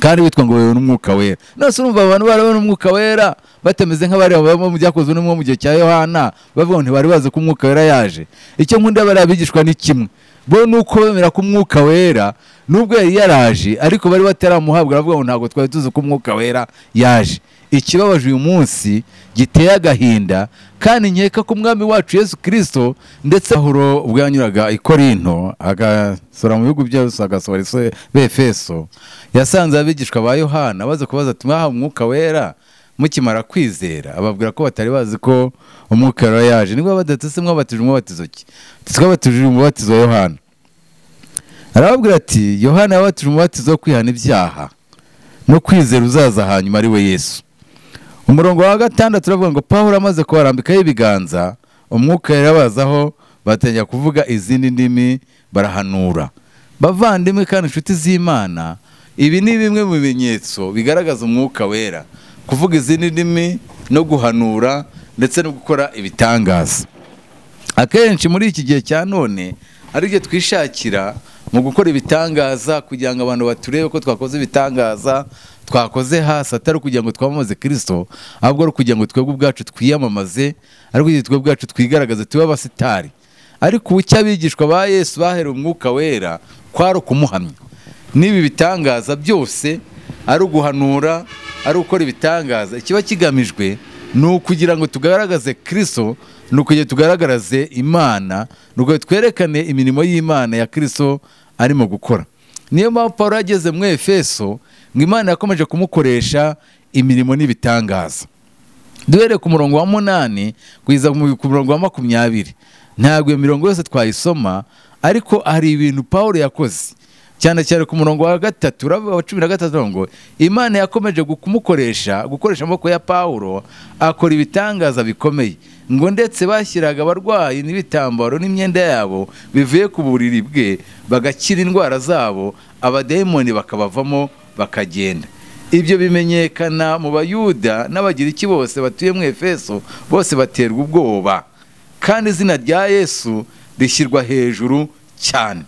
kandi bitwa ngo wewe n'umwuka wera. None urumva abantu barabona umwuka wera batameze nk'abari baba mu byakozwe n'umwe mu gihe cya Yohana, bavuga ngo ntibari bazi ko umwuka wera yaje. Icyo nkunda bari abigishwa ni kimwe, bo nuko bemera ko umwuka wera nubwo yari yaraje ariko bari bataramuhabwa, baravuga ngo ntabwo twari tuzi ko umwuka wera yaje. Ikibabaje uyu munsi giteye agahinda, kandi nkeka ko umwami wacu Yesu Kristo ndetse Pawulo ubwo yanyuraga i Korinto agasura mu bihugu byose, agasura Efeso, yasanze abigishwa ba Yohana baza kubaza ati mwahawe umwuka wera mukimara kwizera? Ababwira ko batari bazi ko umwuka wera yaje. Nibwo badatse mwabatije umubatizo ki? Twabatije umubatizo wa Yohana. Arababwira ati Yohana yabatije umubatizo wo kwihana ibyaha no kwizera uzaza hanyuma ari we Yesu. Umurongo wa 6 turavuga ngo Pawulo amaze kubarambikaho ibiganza, umwuka yarabazaho, batangira kuvuga izindi ndimi barahanura. Bavandimwe kandi inshuti z'Imana, ibi ni bimwe mu bimenyetso bigaragaza umwuka wera: kuvuga izindi ndimi no guhanura ndetse no gukora ibitangaza. Akenshi muri iki gihe cya none ari byo twishakira mu gukora ibitangaza kugira ngo abantu baturebe ko twakoze ibitangaza, twakoze hasi, atari kugira ngo twamamaze Kristo, ahubwo ari kugira ngo twebwe ubwacu twiyamamaze, ari kugira ngo twebwe ubwacu twigaragaze tube abasitari. Ariko ucyo abigishwa ba Yesu bahera umwuka wera kwari ukumuhamya. N'ibi bitangaza byose ari uguhanura, ari ukora ibitangaza, ikiba kigamijwe ni ukugira ngo tugaragaze Kristo, ni ukugira tugaragaze Imana, ni ukugira twerekane imirimo y'Imana ya Kristo arimo gukora. Niyo mpamvu Pawulo ageze mu Efeso ngo Imana yakomeje kumukoresha imirimo n'ibitangaza. Duhere ku murongo wa 8 kugeza ku murongo wa 20. Ntabwo iyo mirongo yose twayisoma, ariko hari ibintu Pawulo yakoze. Cyane cyane ku murongo wa 3 wa 13 ngo Imana yakomeje kumukoresha, gukoresha amaboko ya Pawulo akora ibitangaza bikomeye, ngo ndetse bashyiraga abarwayi n'ibitambaro n'imyenda yabo bivuye ku buriri bwe bagakira indwara zabo, abadayimoni bakabavamo bakagenda. Ibyo bimenyekana mu Bayuda n'Abagiriki bose batuye mu Efeso, bose baterwa ubwoba, kandi izina rya Yesu rishyirwa hejuru cyane.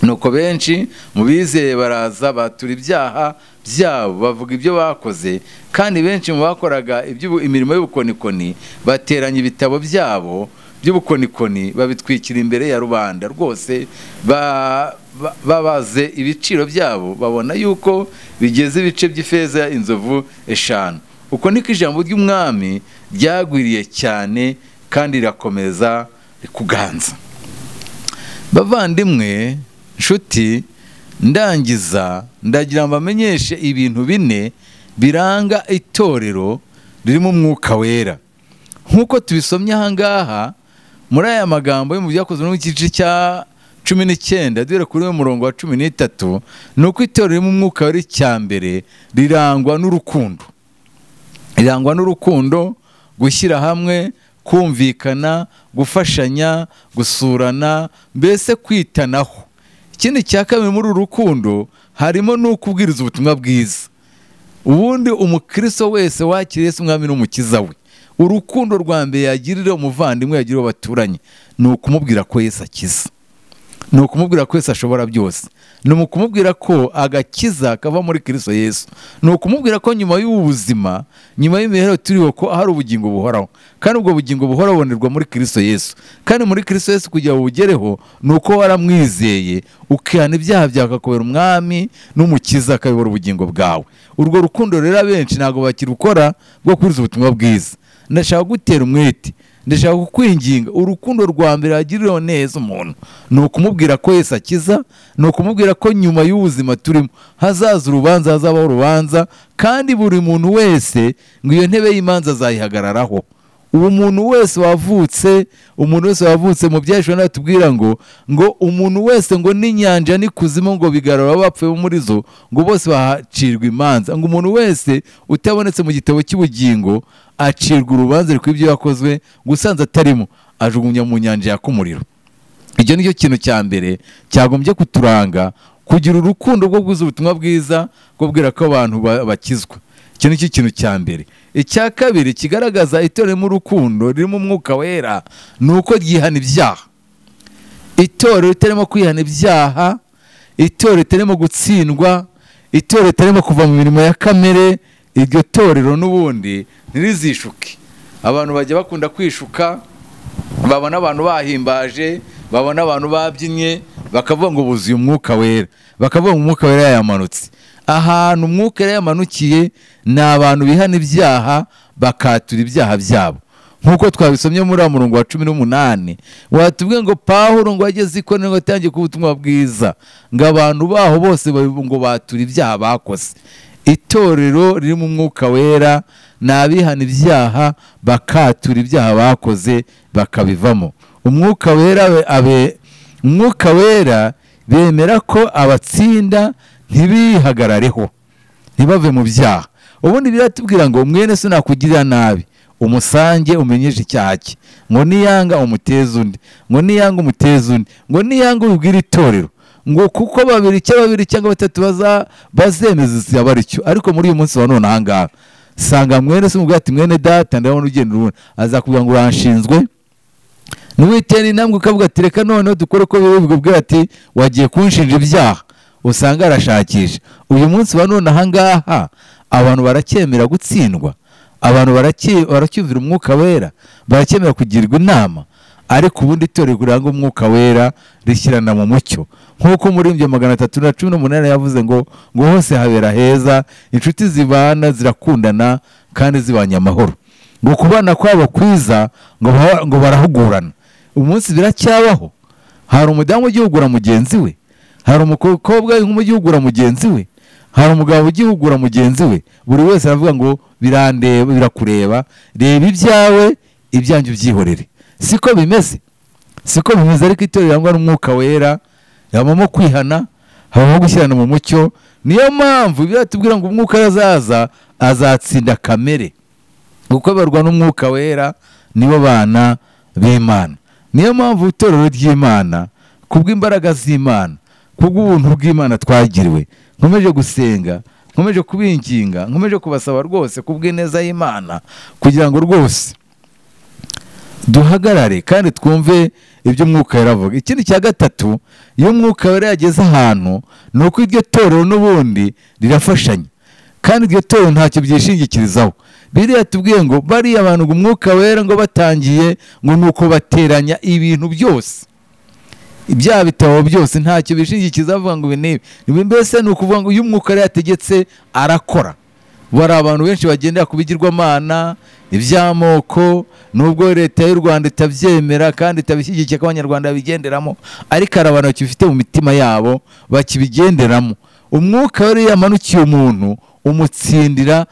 Nuko benshi mu bizeye baraza batura ibyaha byabo, bavuga ibyo bakoze, kandi benshi mu bakoraga imirimo y'ubukonikoni bateranya ibitabo byabo by'ubukonikoni babitwikira imbere ya rubanda rwose, babaze ibiciro byabo, babona yuko bigeze ibice by'ifeza inzovu 5. Uko niko ijambo ry'umwami ryagwiriye cyane kandi rirakomeza kuganza. Bavandimwe nshuti, ndangiza ndagira ngo mbamenyeshe ibintu 4 biranga itorero ririmo umwuka wera. Nkuko tubisomye aha ngaha muri aya magambo yo mu Byakozwe mu gice cya 19 duhere kuri uyu murongo wa 13, nuko itorero ririmo umwuka wera icya mbere rirangwa n'urukundo. Rirangwa n'urukundo, gushyira hamwe, kumvikana, gufashanya, gusurana, mbese kwitanaho. Ikindi cya kabiri muri urukundo harimo no kubwiriza ubutumwa bwiza. Ubundi umukristo wese wakiriye Yesu umwami n'umukiza we, urukundo rwa mbere yagirira umuvandimwe, yagirira abaturanyi, ni ukumubwira ko Yesu akiza, ni ukumubwira ko Yesu ashobora byose, ni ukumubwira ko agakiza kava muri Kristo Yesu, ni ukumubwira ko nyuma y'ubuzima, nyuma y'imibereho turiho, ko hari ubugingo buhoraho, kandi ubwo bugingo buhoraho bubonerwa muri Kristo Yesu. Kandi muri Kristo Yesu kugira ngo ubugereho ni uko waramwizeye, ukihana ibyaha byawe, akakubera umwami n'umukiza, akayobora ubugingo bwawe. Urwo rukundo rero abenshi ntabwo bakirukora bwo kubwiriza ubutumwa bwiza. Ndashaka gutera umwete, ndashaka kukwinginga, urukundo rwa mbere agirira neza umuntu ni ukumubwira ko Yesu akiza, ni ukumubwira ko nyuma y'ubuzima turimo hazaza urubanza, hazabaho urubanza, kandi buri muntu wese ngo iyo ntebe y'imanza azayihagararaho. Uwo muntu wese wavutse, umuntu wese wavutse mu byahishwe natubwira ngo umuntu wese ngo n'inyanja n'ikuzimu ngo bigarura bapfuye muri zo, ngo bose bahacirwa imanza, ngo umuntu wese utabonetse mu gitabo cy'ubugingo acirwa urubanza rw'ibyo yakozwe, gusanza atarimo ajugunya mu nyanja yaka umuriro. Icyo nicyo kintu cya mbere cyagombye kuturanga, kugira urukundo rwo kuzuza ubutumwa bwiza, kubwira ko abantu bakizwa. Icyo nicyo kintu cya mbere. Icya kabiri kigaragaza itorero mu rukundo ririmo umwuka wera ni uko ryihana ibyaha. Itorero ritarimo kwihana ibyaha, itorero ritarimo gutsindwa, itorero ritarimo kuva mu mirimo ya kamere, iryo torero n'ubundi ntirizishuke. Abantu bajya bakunda kwishuka, babona abantu bahimbaje, babona abantu babyinnye, bakavuga ngo buzuye umwuka wera, bakavuga ngo umwuka wera yamanutse. Ahantu umwuka wera yamanukiye ni abantu bihana ibyaha, bakatura ibyaha byabo. Nkuko twabisomye muri wa murongo wa 18, watubwiye ngo Pawulo ngo ageze i Korinto ngo atangiye ubutumwa bwiza, ngo abantu baho bose ngo batura ibyaha bakoze. Itorero ririmo umwuka wera ni abihana ibyaha, bakatura ibyaha bakoze, bakabivamo. Umwuka wera bemera ko abatsinda ntibihagarareho, ntibave mu byaha. Ubundi biratubwira ngo mwene so nakugirira nabi umusange umenyeshe icyaha cye, ngo niyanga umuteze undi, ngo niyanga umuteze undi, ngo niyanga ubibwire itorero, ngo kuko babiri cyangwa babiri cyangwa batatu bazemeza aba aricyo. Ariko muri uyu munsi wa none aha ngaha sanga mwene se umubwira ati mwene data ndabona ugenda urubona, azakubwira ngo uranshinzwe. Nuwitera intambwe ukavuga ati reka noneho dukore uko bibwira ati wagiye kunshinja ibyaha, usanga arashakisha. Uyu munsi wa none aha ngaha abantu baracyemera gutsindwa, abantu baracyumvira umwuka wera, baracyemera kugirwa inama. Ariko ubundi itorero riranga umwuka wera rishyirana mu mucyo, nk'uko muri 318 yavuze ngo hose habera heza, inshuti zibana zirakundana kandi zibanye amahoro, ngo kubana kwabo kwiza ngo barahugurana. Umunsi biracyabaho, hari umudamu ugihugura mugenzi we, hari umukobwa ugihugura mugenzi we, hari umugabo ugihugura mugenzi we. Buri wese aravuga ngo birandeba, birakureba, reba ibyawe ibyanjye ubyihorere. Siko bimeze, siko bimeze. Ariko itorero rirangwa n'umwuka wera habamo kwihana, habamo gushyirana mu mucyo. Niyo mpamvu biratubwira ngo umwuka azaza azatsinda kamere, kuko barwa n'umwuka wera nibo bana b'Imana. Niyo mpamvu itorero ry'Imana kubw'imbaraga z'Imana, kubw'ubuntu bw'Imana twagiriwe, nkomeje gusenga, nkomeje kubinginga, nkomeje kubasaba rwose kubw'ineza y'Imana, kugira ngo rwose duhagarare kandi twumve ibyo umwuka wera avuga. Ikindi cya gatatu, iyo umwuka wera yageze ahantu, ni uko iryo torero n'ubundi rirafashanya, kandi iryo torero ntacyo byishingikirizaho. Biriya tubwiye ngo bariya abantu ngo umwuka wera ngo batangiye ngo nuko bateranya ibintu byose, ibya bitabo byose ntacyo bishingikiriza, bavuga ngo ibi n'ibi. Mbese ni ukuvuga ngo iyo umwuka wera yategetse arakora. Bari abantu benshi bagendera ku bigirwamana, iby'amoko, nubwo leta y'u Rwanda itabyemera kandi itabishyigikiye ko abanyarwanda babigenderamo, ariko hari abantu bakibifite mu mitima yabo bakibigenderamo. Umwuka wera yamanukiye umuntu umutsindira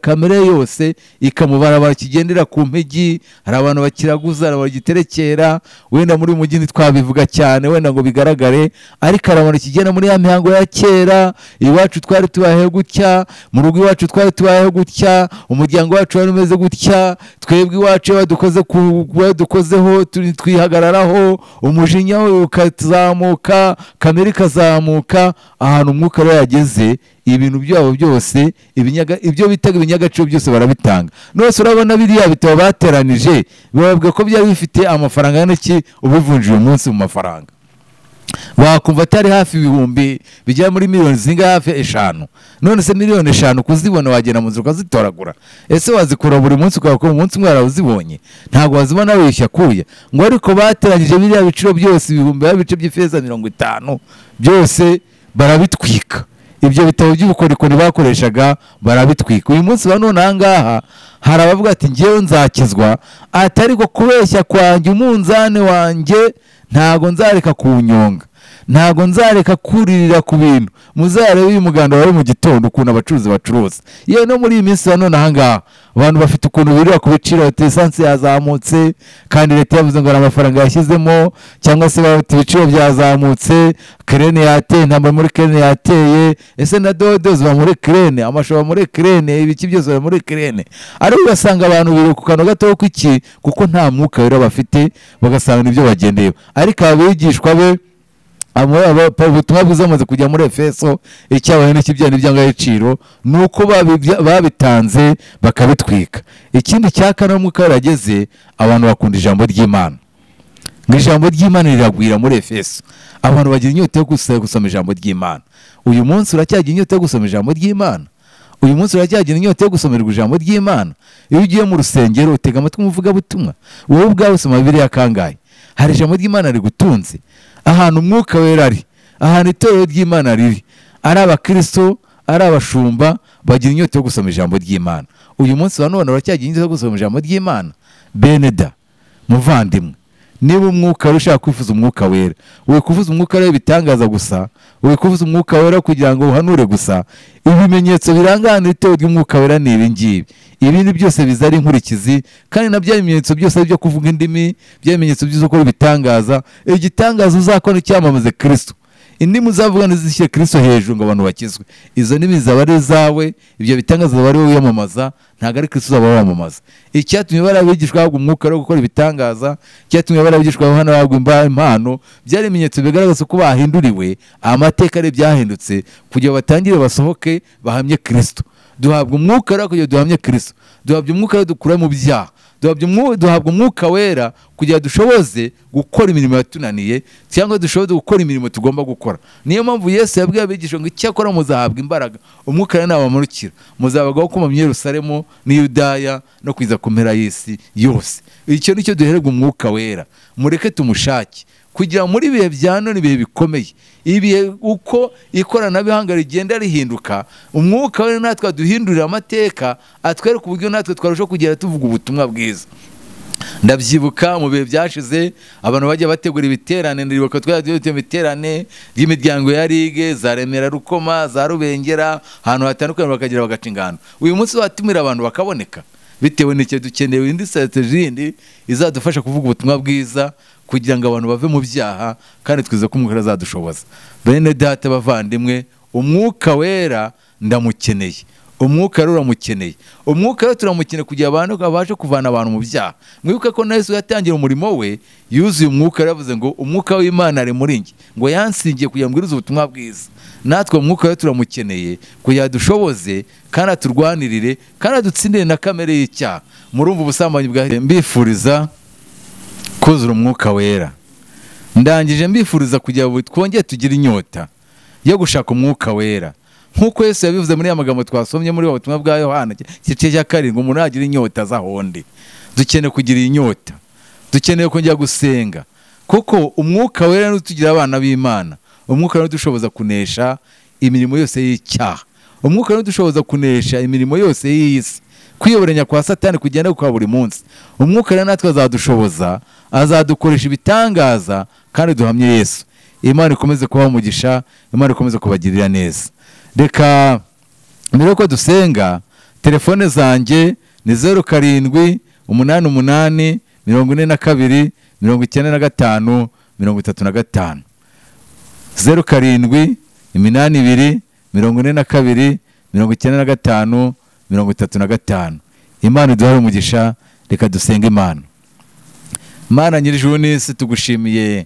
kamere yose, ikamubara bakigendera ku mpigi. Hari abantu bakiraguza, hari bagiterekera, wenda muri mujyi ntitwabivuga cyane wenda ngo bigaragare, ariko hari abantu kigenda muri ya mihango ya kera. Iwacu twari tubayeho gutya, mu rugo iwacu twari tubayeho gutya, umuryango wacu wari umeze gutya, twebwe iwacu badukoze badukozeho twihagararaho, umujinya ukazamuka, kamere ikazamuka. Ahantu umwuka wera yageze, ibintu byabo byose, ibyo bitaga ibinyagaciro byose barabitanga. Nose urabona biriya bitabo bateranije, bavuga ko byari bifite amafaranga y'intoki, ubivunjije uyu munsi mu mafaranga wakumva atari hafi ibihumbi bijya muri miliyoni zinga hafi 5. None se miliyoni 5 kuzibona wagenda mu nzu ukazitoragura? Ese wazikura buri munsi ukakora umunsi umwe warazibonye? Ntabwo wazibona wishya kuya. Ngo ariko bateranyije biriya biciro byose, ibihumbi bice by'ifeza 50 byose barabitwika. Ibyo bitabo by'ubukorikori bakoreshaga barabitwika. Uyu munsi ba none aha ngaha hari abavuga ati ngewe nzakizwa, atari ko kubeshya kwanjye umunzane wanjye ntago nzareka kunyonga, ntago nzareka kuririra ku bintu. Muzarebe uyu muganda wari mu gitondo ukuntu abacuruzi bacuruza. Yewe no muri iyi minsi ya none aha ngaha abantu bafite ukuntu birira ku biciro, esanse yazamutse kandi leta yavuze ngo amafaranga yashyizemo, cyangwa se bafite ibiciro byazamutse, kerene yateye, intambara muri kerene yateye, ese na dodo ziba muri kerene, amashu muri kerene, ibiki byose biba muri kerene. Ariko ugasanga abantu biri ku kantu gato kuki, kuko nta mwuka wera bafite, bagasanga nibyo bagendeyeho. Ariko abigishwa be ubutumwa bwiza bamaze kujya muri Efeso, icyabaye n'ikibyana iby'agaciro nuko babitanze bakabitwika. Ikindi cya kane, umwuka yarageze abantu bakunda ijambo ry'Imana. Ngo ijambo ry'Imana riragwira muri Efeso, abantu bagira inyota yo gusoma ijambo ry'Imana. Uyu munsi uracyagira inyota yo gusoma ijambo ry'Imana? Uyu munsi uracyagira inyota yo gusomerwa ijambo ry'Imana? Iyo ugiye mu rusengero utega amatwi umuvugabutumwa, wowe ubwawe usoma Bibiliya kangahe? Hari ijambo ry'Imana rigutunze? Ahantu umwuka wera ari, ahantu itorero ry'Imana riri, ari abakristo, ari abashumba, bagira inyota yo gusoma ijambo ry'Imana. Uyu munsi wa none uracyagira inyota yo gusoma ijambo ry'Imana? Beneda muvandimwe, niba umwuka ushaka kwifuza umwuka wera, we kuvuza umwuka wera bitangaza gusa, we kuvuza umwuka wera kugira ngo uhanure gusa. Ibimenyetso birangana itorero ry'umwuka wera ni ibi ngibi. Ibindi byose biza ari inkurikizi, kandi na bya bimenyetso byose byo kuvuga indimi, bya bimenyetso by'uko bitangaza. Igitangaza uzakora cyamamaze Kristo. Indimi uzavuga ntizishyire Kristo hejuru ngo abantu bakizwe, izo ndimi zaba ari izawe, ibyo bitangaza bari wowe wiyamamaza, ntabwo ari Kristo uzaba wamamaza. Icyatumye bari abigishwa bahabwa umwuka wo gukora ibitangaza, icyatumye bari abigishwa hano bahabwa impano, byari ibimenyetso bigaragaza ko bahinduriwe amateka, ari byahindutse kugira batangire basohoke bahamye Kristo. Duhabwa umwuka wera kugira duhamye Kristo, duhabwa umwuka wera dukura mu byaha, duhabwa umwuka wera kugira dushoboze gukora imirimo yatunaniye, cyangwa dushoboze gukora imirimo tugomba gukora. Niyo mpamvu Yesu yabwiye abigishwa ngo icyakora muzahabwa imbaraga, umwuka wera nabamurukira, muzabagaho ko mu Yerusalemu n'i Yudaya no kwiza ku mpera y'isi yose. Icyo nicyo duhererwa umwuka wera, mureke tumushake kugira muri ibihe bya none, ibihe bikomeye, ibihe uko ikoranabuhanga rigenda rihinduka, umwuka wera natwe aduhindurira amateka, atwereka uburyo natwe twarushaho kugera tuvuga ubutumwa bwiza. Ndabyibuka mu bihe byashize abantu bajya bategura ibiterane, ndibuka twari ibiterane by'imiryango ya Ligue za Remera Rukoma, za Rubengera, ahantu hatandukanye bakagira bagaca ingano. Uyu munsi watumira abantu bakaboneka bitewe n'icyo dukeneye, indi strategy yindi izadufasha kuvuga ubutumwa bwiza kugira ngo abantu bave mu byaha, kandi twize ko umwuka azadushoboza. Bene data bavandimwe, umwuka wera ndamukeneye, umwuka wera uramukeneye, umwuka wera turamukeneye kugira abantu babashe kuvana abantu mu byaha. Mwibuke ko na Yesu yatangira umurimo we yuzuye umwuka, yaravuze ngo umwuka w'Imana ari muri njye, ngo yansingiye kugira ngo mbwirize ubutumwa bwiza. Natwe umwuka wera turamukeneye kugira dushoboze kandi aturwanirire kandi adutsindire na kamere y'icyaha. Murumva ubusambanyi bwa mbifuriza kuzura umwuka wera. Ndangije mbifuriza kugira ngo twongere tugire inyota yo gushaka umwuka wera, nkuko Yesu yabivuze muri ya magambo twasomye muri ubutumwa bwa Yohana igice cya 7, umuntu agira inyota zahonde. Dukeneye kugira inyota, dukeneye kongera gusenga, kuko umwuka wera n'utugira abana b'Imana. Umwuka wera udushoboza kunesha imirimo yose y'icyaha, umwuka wera udushoboza kunesha imirimo yose y'isi, kwiyoberanya kwa Satani kugenda kwa buri munsi. Umwuka wera natwe azadushoboza, azadukoresha ibitangaza kandi duhamye Yesu. Imana ikomeze kubaha umugisha, Imana ikomeze kubagirira neza. Reka mbere ko dusenga, telefone zanjye ni 07 88 42 95 35, 07 82 42 95 35. Imana iduhe umugisha. Reka dusenge Imana. Mana nyir'ijuru n'isi, tugushimiye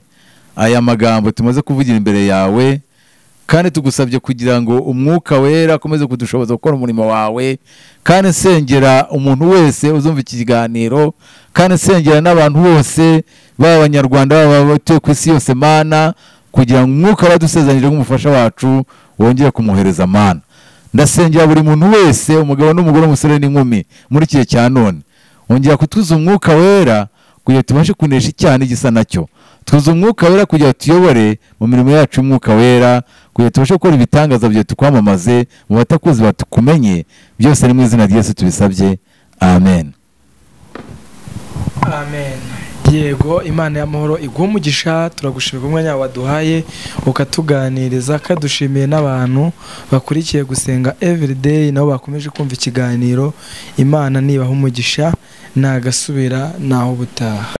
aya magambo tumaze kuvugira imbere yawe, kandi tugusabye kugira ngo umwuka wera akomeze kudushoboza gukora umurimo wawe, kandi nsengera umuntu wese uzumva iki kiganiro, kandi nsengera n'abantu bose baba abanyarwanda baba abatuye ku isi yose Mana, kugira ngo umwuka wadusezeranyije nk'umufasha wacu wongere kumuhereza Mana. Ndasengera buri muntu wese, umugabo n'umugore, umusore n'inkumi muri iki gihe cya none, wongera kutuza umwuka wera kugira tubashe kunesha icyaha n'igisa nacyo. Tuza umwuka wera kugira tuyobore mu mirimo yacu, umwuka wera kugira tubashe gukora ibitangaza byo tukwamamaze mu batakuzi batukumenye. Byose ni mu izina rya Yesu tubisabye, amen. Amen. Yego, Imana y'amahoro iguhe umugisha, turagushimira umwanya waduhaye ukatuganiriza, kadushimiye n'abantu bakurikiye gusenga everyday nabo bakomeje kumva ikiganiro. Imana nibaha umugisha, nagasubira naho ubutaha.